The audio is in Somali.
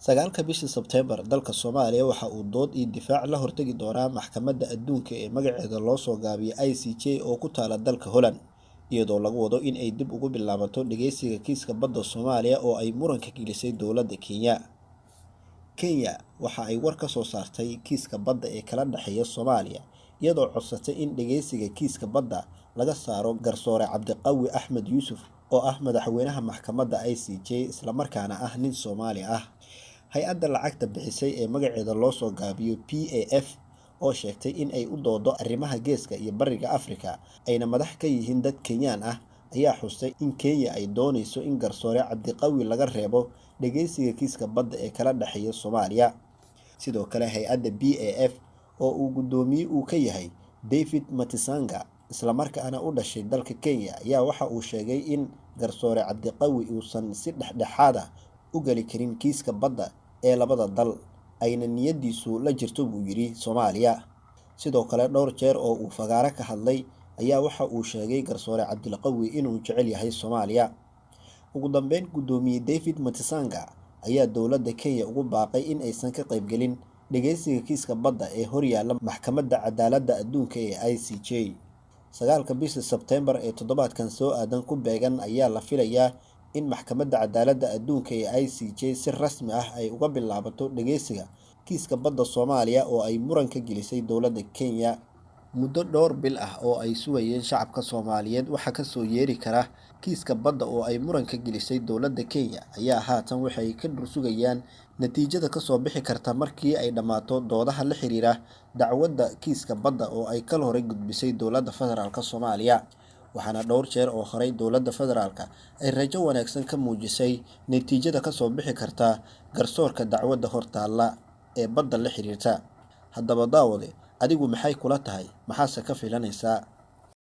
9-ka bishii Sebteembar, dalka Soomaaliya waxa uu dood iyo difaac la hortagi doonaa Maxkamadda Adduunka ee magaceeda loo soo gaabiyo ICJ oo ku taala dalka Holland, iyadoo lagu wado in ay dib ugu bilaabato dhageysiga kiiska badda Soomaaliya oo ay muranka gelisay dowladda Kenya. Kenya waxa ay war ka soo saartay kiiska badda ee kala dhexeeya Soomaaliya, iyadoo codsatay in dhageysiga kiiska badda laga saaro garsoore Cabdiqawi Axmed Yuusuf oo ah madaxweynaha maxkamadda ICJ, islamarkaana ah nin Soomaali ah. Hay-adda lacagta bixisay ee magaceeda loo soo gaabiyo PAF oo sheegtay in ay u doodo arrimaha Geeska iyo Bariga Afrika, ayna madax ka yihiin dad Kenyaan ah, ayaa xustay in Kenya ay dooneyso in garsoore Cabdiqawi laga reebo dhageysiga kiiska badda ee kala dhexeeya Soomaaliya. Sidoo kale, hay-adda PAF oo uu guddoomiye uu ka yahay David Matisanga, islamarkaana u dhashay dalka Kenya, ayaa waxa uu sheegay in garsoore Cabdiqawi uusan si dhexdhexaad ah u geli karin kiiska badda ee labada dal, ayna niyadiisu la jirto, buu yidhi, Soomaaliya. Sidoo kale, dhowr jeer oo uu fagaaro ka hadlay ayaa waxa uu sheegay garsoore Cabdilqawi inuu jecel yahay Soomaaliya. Ugu dambeyn, guddoomiye David Matisanga ayaa dowladda Kenya ugu baaqay in aysan ka qaybgelin dhageysiga kiiska badda ee horyaalla Maxkamadda Cadaaladda Adduunka ee ICJ. 9-ka bisha Sebteembar ee toddobaadkan soo aadan ku beegan ayaa la filayaa in Maxkamadda Cadaaladda Adduunka ee ICJ si rasmi ah ay uga bilaabato dhageysiga kiiska badda Soomaaliya oo ay muran ka gelisay dowladda Kenya. Muddo dhowr bil ah oo ay sugayeen shacabka Soomaaliyeed waxa ka soo yeeri kara kiiska badda oo ay muran ka gelisay dowladda Kenya ayaa haatan waxay ka dhursugayaan natiijada kasoo bixi karta markii ay dhammaato doodaha la xiriira dacwadda kiiska badda oo ay kal hore gudbisay dowladda federaalk Soomaaliya. Waxaana dhowr jeer oo horey dowladda federaalka ay rajo wanaagsan ka muujisay natiijada kasoo bixi karta garsoorka dacwadda hortaalla ee badda la xiriirta. Haddaba daawade, adigu maxay kula tahay? Maxaase ka filanaysaa?